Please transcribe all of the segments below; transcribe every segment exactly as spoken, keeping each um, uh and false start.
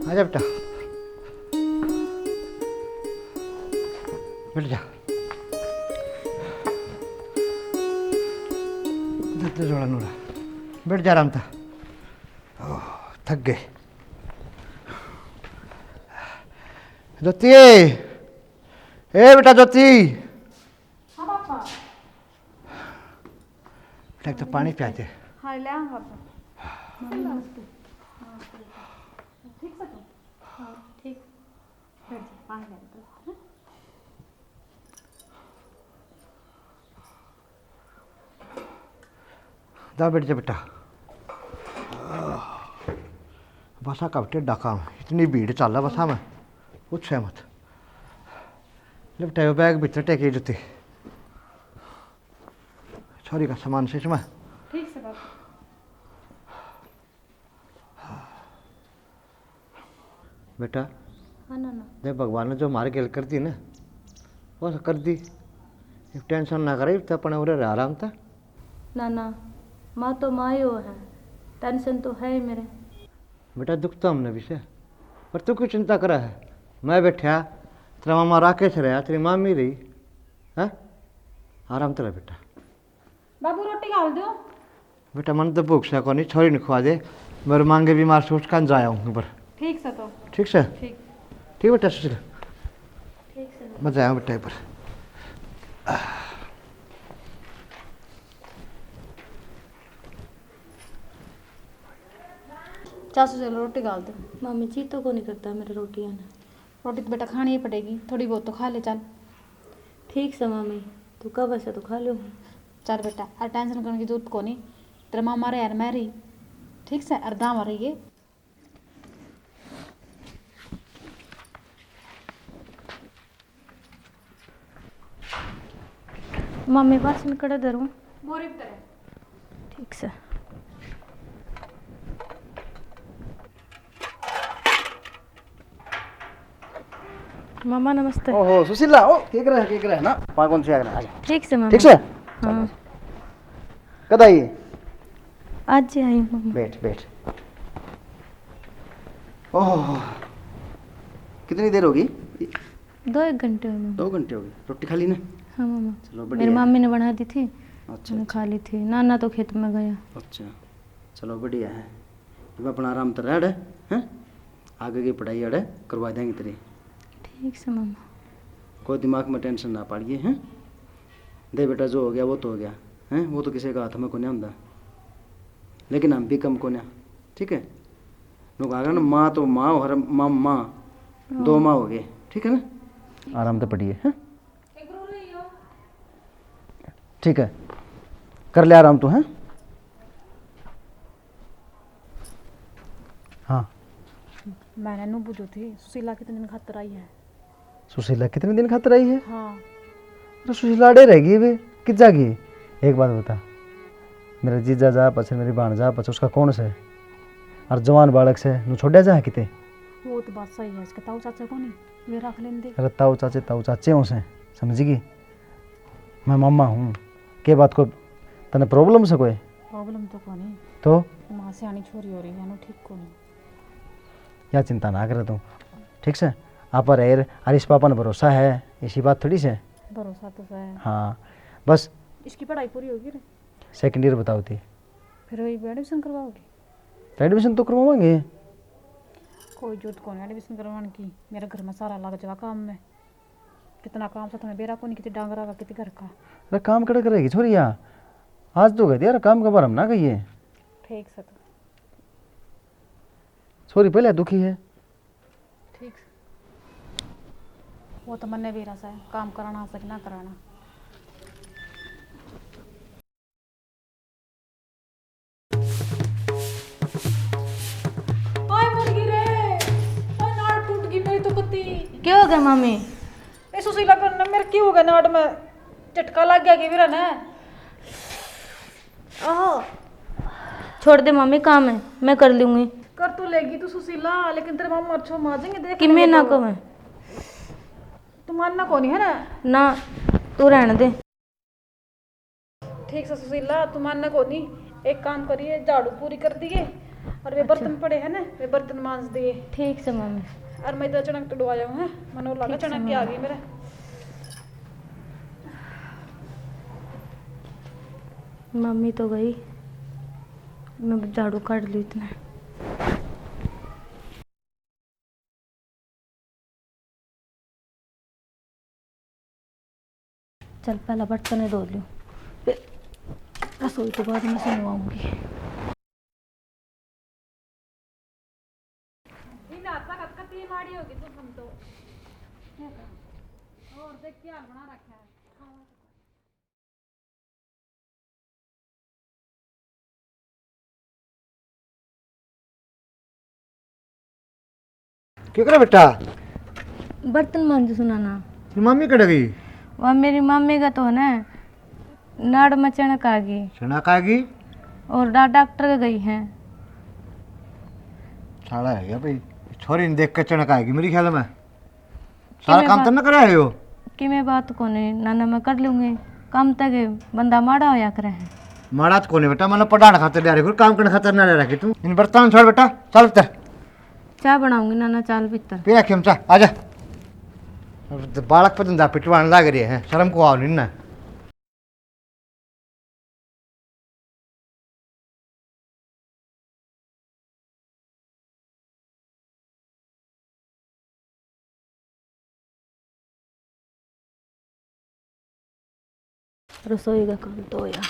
आजा बेटा, बैठ जा। दर्द जोड़ा नूरा, बैठ जा आराम तै। ओह, थक गए। ज्योति, ए बेटा ज्योति। हाँ पापा। बेटा, एक तो पानी पिया दे। हाँ, ले आऊँ पापा। मम्मी नमस्ते। नमस्ते। ठीक से तू? हाँ, ठीक। बैठ जा, पानी ले दे। दा बैठ जा बेटा। बसा का टेढ़ा काम, इतनी भीड़ चाल रहा बसा में, पूछे मत। लिपटायो बैग भीतर टेके जूती। छोरी का सामान से इसमें। ठीक से बाबू। बेटा, हाँ नाना। देख, भगवान ने जो मारे गेल कर दी ना, वो कर दी। एक टेंशन ना करे, तो अपने उरे रह आराम था। नाना, माँ तो माँ ही हो है, टेंशन तो है ही मेरे। बेटा, दुख तो हमने भी से, पर तू क्यों चिंता करे है? मैं बैठा, तेरा मामा राकेश रहा, तेरी मामी रही, हैं? आराम तेरा बेटा। बाबू, रोटी घाल दो। बेटा, मन तो भूख से कोनी, छोरी ने खवा दे। मेरे मांगे भी मार सूट कान जाया हूँ पर। ठीक से तो। ठीक से? ठीक। ठीक बेटा, सुशील। ठीक से। मैं जाया बेटा एक बार। चाचू, चलो रोटी घाल दो। मामी जी तो को नहीं करता मेरे रोटियां ने। रोटी तो बेटा खानी ही पड़ेगी, थोड़ी बहुत तो खा ले, चल। ठीक से मामी, तू कब ऐसा तो खा लो। चल बेटा, और टेंशन करने की जरूरत को नहीं। तेरे मामा रे यार मैं रही, ठीक से, और दावा रही है। मामी, बासन कड़े धरूं? बोरी पे धरे। ठीक से। मामा, नमस्ते। ओहो, सुशीला, ओ, के करे, के करे ना? पा कौन से आ गया? आजा। ठीक से, मामा। ठीक से? हाँ। कद आई? आज ही आई, मामा। बैठ, बैठ। ओह, कितनी देर होगी? दो एक घंटे हो गए। दो घंटे हो गए। रोटी खा ली ना? हाँ मामा। चलो, बढ़िया मेरी है। मामी ने बना दी थी, अच्छा, मैंने अच्छा। खा ली थी। नाना तो खेत में गया। अच्छा, चलो, बढ़िया है। अब अपना आराम तो रह, हैं? आगे की पढ़ाई अड़े करवा देंगे तेरी। ठीक से मामा। कोई दिमाग में टेंशन ना पाड़िए, हैं? दे बेटा, जो हो गया वो तो हो गया, हैं? वो तो किसी का हाथ में कोन्या होंदा, लेकिन हम भी कम कोन्या, ठीक है? नु कहा ना, माँ तो माँ और माँ, माँ, दो माँ हो गए, ठीक है ना? आराम तो पड़िए, हैं? ठीक है, कर ले आराम तू, हैं? हाँ। मैंने नू बुझो थी, सुशीला कितने दिन खातर आई है? सुशीला कितने दिन खातर आई है? हाँ। अरे सुशीला अड़े रह गई बे, कित जा गई? एक बात बता, मेरा जीजा जा पाछे, मेरी भाण जा पाछे, उसका कौन से? और जवान बालक से, नु छोड़ा जा है किते? वो तो बात सही है, इसके ताऊ चाचा को नहीं, वे रख लेंदे। अरे ताऊ चाचे, ताऊ चाचे हो से, समझ गई? मैं मामा हूँ, के बात को तने प्रॉब्लम से कोई? प्रॉब्लम तो कोनी। तो? माँ सियाणी छोरी हो रही है ना, ठीक कोनी। या चिंता ना करे तू, ठीक से? आप पर एर, अरे इस पापा ने भरोसा है, इसी बात थोड़ी से। भरोसा तो है। हाँ, बस। इसकी पढ़ाई पूरी होगी रे? सेकंड ईयर बताओ थी। फिर वही एडमिशन करवाओगे? तो एडमिशन तो करवाएंगे। कोई जरूरत कोनी एडमिशन करवाने की, मेरे घर में सारा लग जावा काम में। कितना काम से तुम्हें बेरा कोनी, कितने डांगरा का, कितने घर का। अरे काम कड़ा करेगी छोरिया? आज तो गई थी यार, काम का बार हम ना कहिए। ठीक से तो। छोरी पहले दुखी है। ठीक से। वो तो मन्ने बेरा से काम कराना से कि ना कराना। ओए मुर्गी रे, ओए नाड़ टूट गई मेरी तो कुत्ती। क्या हो गया मामी? ए सुशीला, पर ना मेरे की हो गया नाड़ में, झटका लग गया कि मेरा ना। ओहो, छोड़ दे मामी, काम है, मैं कर लूंगी। कर तो लेगी तू सुशीला, लेकिन तेरे मामा अच्छो मार देंगे, देख कि मैं लेंगे ना तो। कहूँ। तू मानना कोनी है ना? ना, तू रहने दे। ठीक से सुशीला, तू मानना कोनी, एक काम करिए, झाड़ू पूरी कर दिए और वे अच्छा। बर्तन पड़े हैं ना, वे बर्तन मांज दिए। ठीक से मम्मी। और मैं तो चणक तुड़वाया हूँ, है मनो लगा ठीक से चणक की आ मम्मी। गई मेरा। मम्मी तो गई, मैं झाड़ू काट लूँ इतने। चल, पहला बर्तन ही धो लूँ, फिर रसोई तो बाद में सुनवाऊंगी। दिन आता कत कती माड़ी होगी तू हम तो। और देख क्या हाल बना रखा है। क्या करे बेटा? बर्तन मांजू सुनाना। तेरी मामी कड़े गई? वह मेरी मामी का तो है ना, नाड़ में चणक आ गई। चणक आ गई? और डा-, डॉक्टर के गई है। साला है गया भाई, छोरी ने देख के चणक आएगी मेरी ख्याल में। सारा किमे काम तो बात, ना करे हो? किमे बात कोनी नाना, मैं कर लूंगी। काम तक बंदा माड़ा होया करे है। माड़ा तो कोनी बेटा, मैंने पढ़ाने खातर ले रखी, काम करने खातर ना ले रखी तू। इन बर्तन छोड़ बेटा, चल इधर। चाय बनाऊंगी नाना, चाल भीतर। पी रखी हम चाय, आजा। अब तो बालक पे धंधा पिटवाने लग रहे हैं, शर्म को आओ नहीं ना। रसोई का काम तो होया।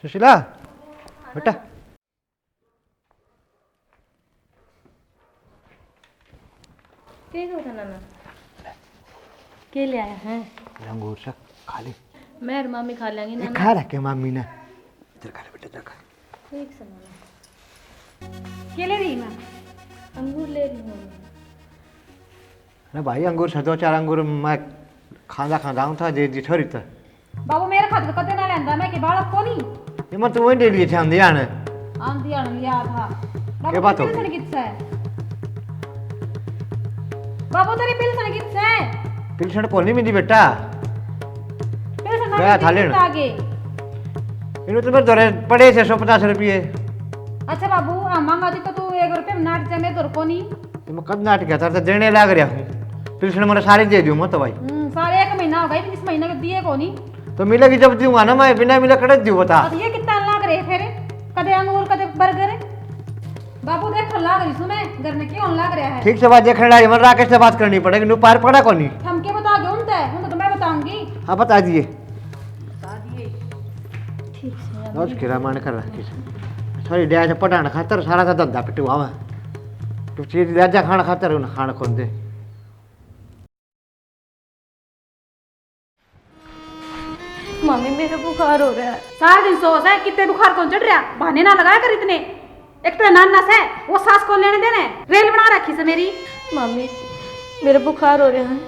सुशीला, बेटा। के हो था नाना? के ले आया है? अंगूर से खा ले। मैं और मामी खा लेंगे ये नाना। खा रखे मामी ने। इधर खा ले बेटा, इधर खा। ठीक से नाना। के ले रही माँ? अंगूर ले रही हूँ। ना भाई, अंगूर से दो चार अंगूर मैं खांदा खांदा हूँ था, जे जी छोरी था। बाबू, मेरे खातिर कदे ना लेंदा, मैं के बालक कोनी। ये मैं तो वही ले लिए थे आंधी आने। आंधी आने लिया था। बाबू, ये बात हो पिलसन गई। कित से? बाबू, तेरी पिलसन कित से? पिलसन कोनी मिली बेटा। पिलसन गया था लेन। आगे। इन्हों तो मेरे धोरे पड़े छे सौ पचास रुपये। अच्छा बाबू, आ मांगा थी तो तू एक रुपये में नाट जा, मेरे धोरे कोनी। तो मैं कद नाट गया था, तो देने लाग रहा हूँ। पिलसन मैंने सारे दे दूँ मैं तो भाई। हम्म, सारे एक महीना हो गया, इस महीने के दिए कोनी। तो मिलेगी जब दूंगा ना मैं, बिना मिले कड़े दूँ बता। अब ये कितना लाग रहे फिर? कदे अंगूर, कदे बर्गर। बाबू देख लाग रही सु मैं, घर में क्यों लाग रहा है? ठीक से बात देखने लाई, मैं राकेश से बात करनी पड़ेगी, नु पार पड़ा कोनी। हम के बता दो उनते, उनको तो मैं बताऊंगी। हाँ, बता दिए। बता दिए। ठीक से यार। रोज की रामायण कर रखी से। सॉरी, डैड पढ़ाने खातर सारा का धंधा पिटवावा। तू चीज राजा खान खातर उन खान कौन दे। मामी, मेरा बुखार हो रहा है। सारा दिन सोच है, कितने बुखार कौन चढ़ रहा? बहाने ना लगाया कर इतने। एक तो नाना से, वो सास को लेने देने, रेल बना रखी से मेरी। मामी, मेरा बुखार हो रहा है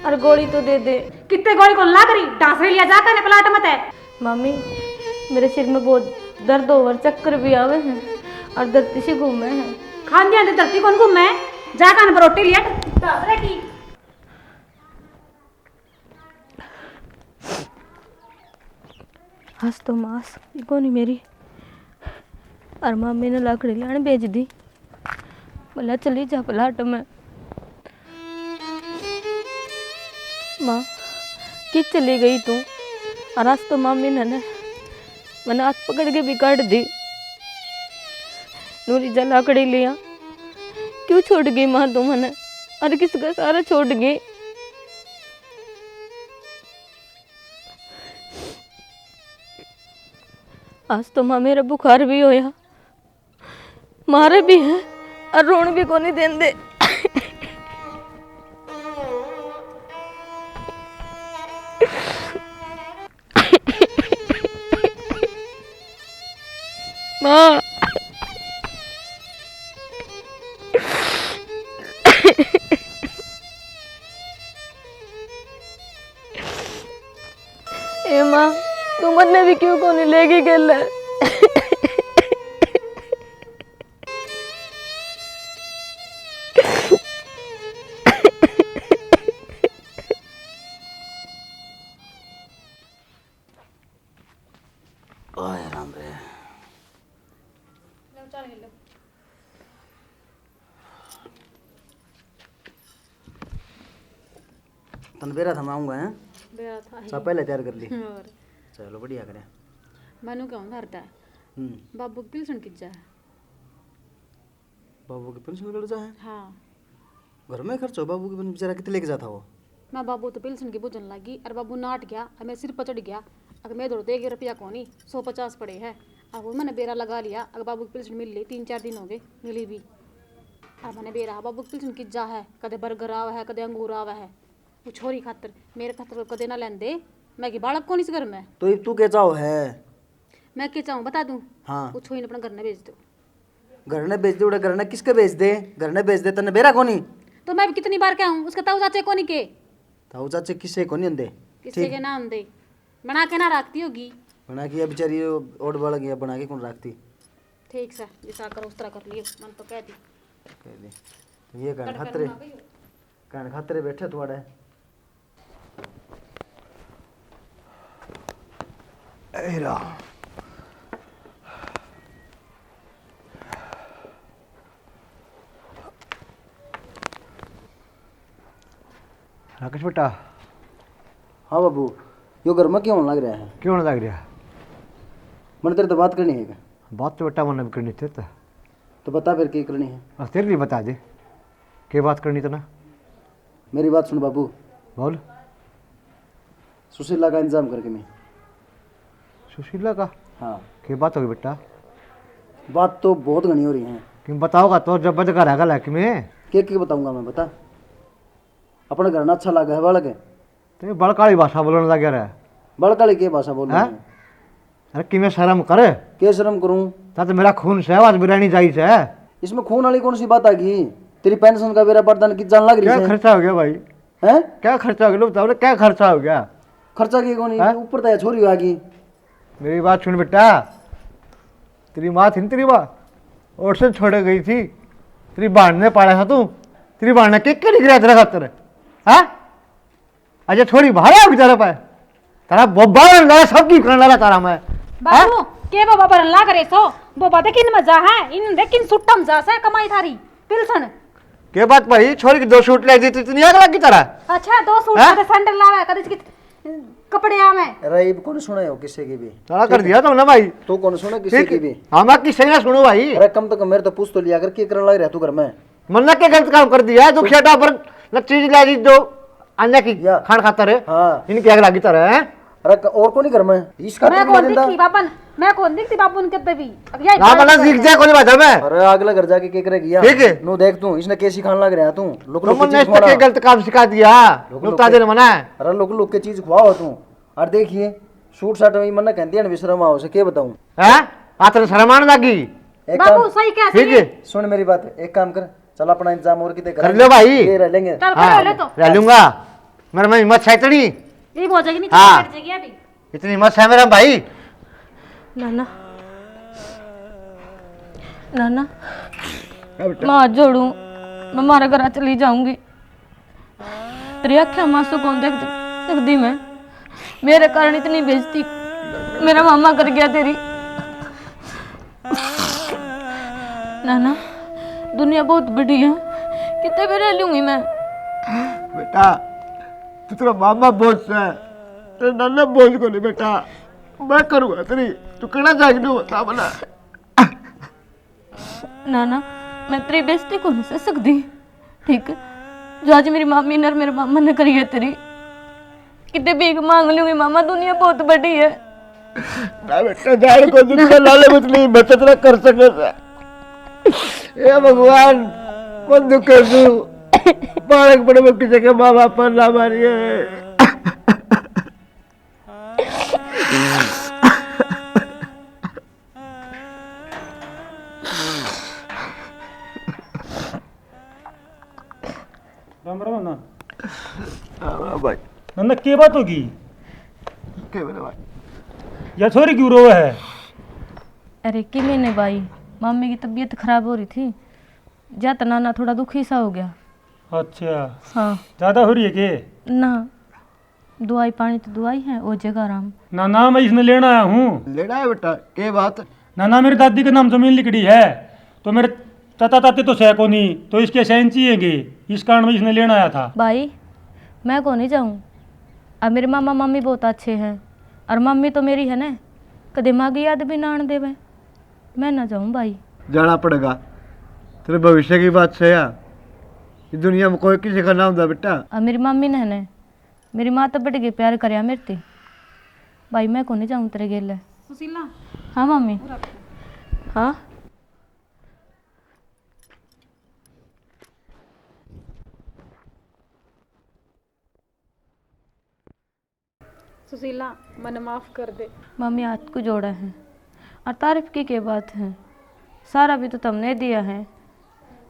और गोली तो दे दे। कितने गोली कौन लाग रही? डांस रे लिया जाकर ने प्लाट मत है। मामी, मेरे सिर में बहुत दर्द होवर, चक्कर भी आवे हैं और धरती से घूमे हैं। खान दिया धरती कौन घूमे? जा कान पर रोटी लिया, डांस रे की। आज तो मास भी कोनी मेरी। और मामी ने लाकड़ी लाने भेज दी, बोला चली जा प्लाट में। माँ, कित चली गई तू? और आज तो मामी ने, ने मैंने हाथ पकड़ के भी काट दी। नूरी जा लाकड़ी लिया, क्यों छोड़ गई माँ तू मने? और किसका सारा छोड़ गई? आज तो माँ मेरा बुखार भी होया, मारे भी है और रोन भी कोनी देंदे। माँ। ए भी क्यों कोनी लेगी गेले? ओए राम रे। लो, चाल ले लो। तन बेरा था मैं आऊंगा, हैं? बेरा था ही। चा पहले तैयार कर ली। और? चलो, बढ़िया करे। मैनू कहूँ धरता है। हम्म। बाबू की पिलसन किज्जा है। बाबू की पेंशन कर जा है? हाँ। घर में खर्च हो बाबू की पेंशन, बेचारा कितने लेके जाता हो? मैं बाबू तो पेंशन की बुझन लागी, अरे बाबू नाट गया, अरे मेरे सिर पर चढ़ गया। अगर मैं दौड़ देगी रुपया कोनी, सौ पचास पड़े है। अब वो मैंने बेरा लगा लिया, अगर बाबू की पेंशन मिल ली, तीन चार दिन हो गए मिली भी। अब मैंने बेरा बाबू की पेंशन किज्जा है, कदे बर्गर आवा है, कदे अंगूर आवा है। वो छोरी खातर, मेरे खातर तो कदे ना लेंदे। मैं की बालक कोनी इस घर में। तो इब तू के चाहो है? मैं के चाहूँ बता दूँ? हाँ। वो छोरी ने अपना घर ने भेज दो। घर ने भेज दे, उड़े घर ने किसके भेज दे? घर ने भेज दे, तन्ने बेरा कोनी। तो मैं भी कितनी बार क्या हूँ, उसके ताऊ चाचे कोनी के? ताऊ चाचे किसे कोनी होंदे। किसे ठीक। के ना होंदे, बना के ना रखती होगी। बना के या बेचारी ओड बालक या बना के कौन रखती? ठीक सा, जैसा करो उस तरह कर लियो, मन तो कह दी। कह दे। ये कहने कट खातरे, करूँगा भाई। कहने खातरे बैठे थोड़े। ए राम। राकेश बेटा। हाँ बाबू, यो घर में क्यों लग रहा है? क्यों लग रहा? मैंने तेरे तो बात करनी है। बात तो बेटा मैंने भी करनी थी तो। तो बता फिर क्या करनी है? आ, तेरे लिए बता दे, क्या बात करनी तो ना। मेरी बात सुन बाबू। बोल। सुशीला का इंतजाम करके मैं। सुशीला का? हाँ। क्या बात होगी बेटा? बात तो बहुत घनी हो रही है। क्यों बताओगा तो जब बद घर आगा लाइक में। के के बताऊंगा मैं, बता। अपने घर ना अच्छा लगे है बालक। तो ये बड़काली भाषा बोलने लग रहा है। बड़काली के भाषा बोल रहे हैं? अरे किमें शर्म कर। के शर्म करूं? ता तो मेरा खून से आवाज बिरानी जाई से। इसमें खून वाली कौन सी बात आ गई? तेरी पेंशन का बेरा प्रदान की जान लग रही क्या है? खर्चा हो गया भाई? हैं? क्या खर्चा हो गया? लो बताओ ना, क्या खर्चा हो गया? खर्चा की कौन? हैं? ऊपर तो छोरी आ गई। मेरी बात सुन बेटा, तेरी माँ थी ना, तेरी माँ ओर से छोड़ गई थी, तेरी बहन ने पाला था तू, तेरी बहन ने के के नहीं गिरा तेरा खातर, हाँ? अच्छा छोरी बाहर आओगी तेरे पे, तेरा बोबा बनने लगा, सब की करने लगा तारा मैं। बाबू, हाँ? के बोबा बनने लग रहे सो? बोबा देख इन मजा है, इन देख इन सुट्टा मजा से कमाई थारी, पिलसन। के बात भाई, छोरी की दो सूट ले दी तो इतनी आग लगी तेरा? अच्छा, दो सूट, हाँ? कदे सैंडल लावे, कदे इसकी कपड़े आवे। अरे, इब कौन सुने हो किसी की भी? ताला कर दिया तुमने भाई। तू कौन सुने किसी की भी? हाँ, मैं किसी ना सुनू भाई। अरे, कम तो कम मेरे तो पूछ तो लिया कर, के करने लग रहा तू घर में? मन्ने के गलत काम कर दिया है? दुखिया टाबर न चीज ला दी दो अन्य की या। खान खातर है। हाँ। इनकी आग लगी तरह है। अरे क-, और कोनी घर में? इसका मैं तो कौन नहीं दिखती बाबन, मैं कौन दिखती बाबू उनके पे भी। अब यही ना बात बना करते दिख हैं। जाए कोनी बात में। अरे अगले घर जाके के करेगी या? ठीक है। नो देख तू, इसने कैसी खान लग रहा है तू। लुक तो लुक के मन्ने चीज इसने खुआ। के गलत काम सिखा दिया? लुक लुक नुकता के। दिन मना है। अरे लुक लुक के चीज खुआओ तू। और देखिए, सूट साट में मन्ने कहती है ना, विश्राम आओ से के बताऊं? हैं? आतन शर्म आने लगी। एक बाबू काम, सही कह ठीक सही। है। सुन मेरी बात, एक काम कर, चल अपना इंतजाम और किते कर ले भाई। ये रह लेंगे। चल, हाँ, कर ले तो। रह लूंगा। मेरे में हिम्मत है इतनी। ये हो जाएगी, नहीं हाँ। बैठ जाएगी अभी। इतनी हिम्मत है मेरा भाई। नाना, नाना, हाँ बेटा। मैं हाथ जोड़ू, मैं मारे घर चली जाऊंगी। तेरी आँखें में आंसू कौन देख सकती मैं? मेरे कारण इतनी बेइज्जती मेरा मामा कर गया तेरी। नाना, दुनिया बहुत बड़ी है, कितने भी रह लूंगी मैं। बेटा, तू तेरा मामा बोझ है, तेरे नाना बोझ को नहीं बेटा, मैं करूँगा तेरी, तू कहना चाहेगी नहीं होता बना। ना, ना, मैं तेरी बेइज्जती को नहीं सह सकती। ठीक, जो आज मेरी मामी ने और मेरे मामा ने करी है तेरी। कितने भीख मांग लूंगी मामा, दुनिया बहुत बड़ी है। ना बेटा, जान को दुख का लाले मत नहीं, बचत ना कर सके। हे भगवान, मन दुख कर दू। बालक बड़े में किसी के माँ बाप पर ना मारिए। राम राम ना। राम राम भाई। नन्ना, के बात होगी? के बोले भाई? या छोरी क्यों रोवे है? अरे किमे ने भाई, मामी की तबीयत खराब हो रही थी, जा तो नाना थोड़ा दुखी सा हो गया। अच्छा। हाँ। ज्यादा हो रही है के? ना, दवाई पानी तो दवाई है, हो जाएगा आराम। ना ना, मैं इसने लेना आया हूँ। लेना है बेटा, के बात? ना ना, मेरी दादी के नाम जमीन लिखड़ी है, तो मेरे चाचा चाची तो सै कोनी, तो इसके साइन चाहिएंगे, इस कारण मैं इसने लेना आया था। भाई, मैं को नहीं जाऊँ। अब मेरे मामा मामी बहुत अच्छे हैं, और मम्मी तो मेरी है ना, कदे माँ की याद भी ना आन देवे। मैं ना जाऊँ भाई। जाना पड़ेगा, तेरे भविष्य की बात से यार, इस दुनिया में कोई किसी का ना होता बेटा। अब मेरी मामी ने है ना, मेरी माँ तो बड़ गई प्यार करया मेरे ते। भाई, मैं को नहीं जाऊँ तेरे गेले। सुशीला। हाँ मामी। हाँ। सुशीला, मने माफ कर दे। मामी, हाथ को जोड़ा है, और तारीफ की क्या बात है? सारा भी तो तुमने दिया है,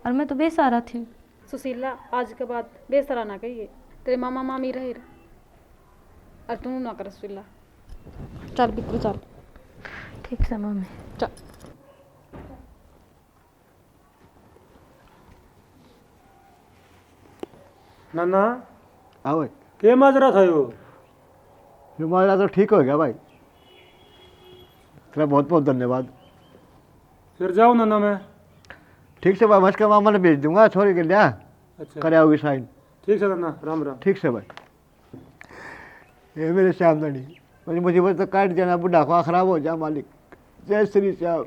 और मैं तो बेसहारा थी। सुशीला, आज के बाद बेसहारा ना कहिए, तेरे मामा मामी रहे, और तू ना कर सुशीला। चल बिल्कुल चल। ठीक से मामी। चल। नाना। हाँ भाई। के माजरा था यो? यो माजरा तो ठीक हो गया भाई, तेरा बहुत बहुत धन्यवाद। फिर जाऊँ नाना मैं? ठीक से भाई, मैं इसके मामा ने भेज दूंगा, छोरी के लिया। अच्छा। कर आओगी साइन। ठीक से नाना, राम राम। ठीक से भाई। ये मेरे श्याम धनी, मेरी मुसीबत तो काट जाना, बुढ़ापा खराब हो जा मालिक। जय श्री श्याम।